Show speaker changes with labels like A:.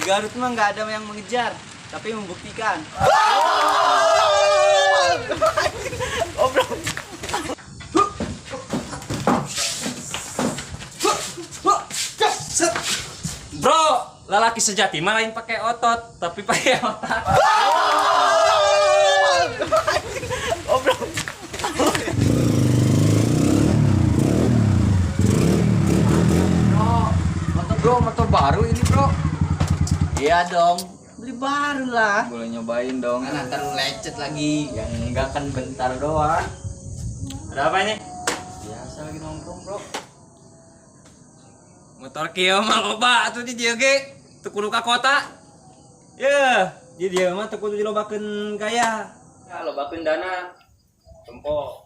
A: Garut mah nggak ada yang mengejar, tapi membuktikan. Goblok.
B: Bro, lelaki sejati mah lain pakai otot, tapi pakai otak.
A: Goblok.
C: Bro, motor bro, motor baru ini bro.
A: Iya dong, beli baru lah.
C: Boleh nyobain dong.
A: Kan ntar lu lecet lagi.
C: Yang enggak kan bentar doang.
B: Ada apa ini?
C: Biasa lagi nongkrong bro.
B: Motor kieu mah loba atuh di dieu ge. Teu kudu ka kota. Yeuh, di dieu mah teu kudu dilobakeun gaya. Ya, lobakeun dana. Tempo.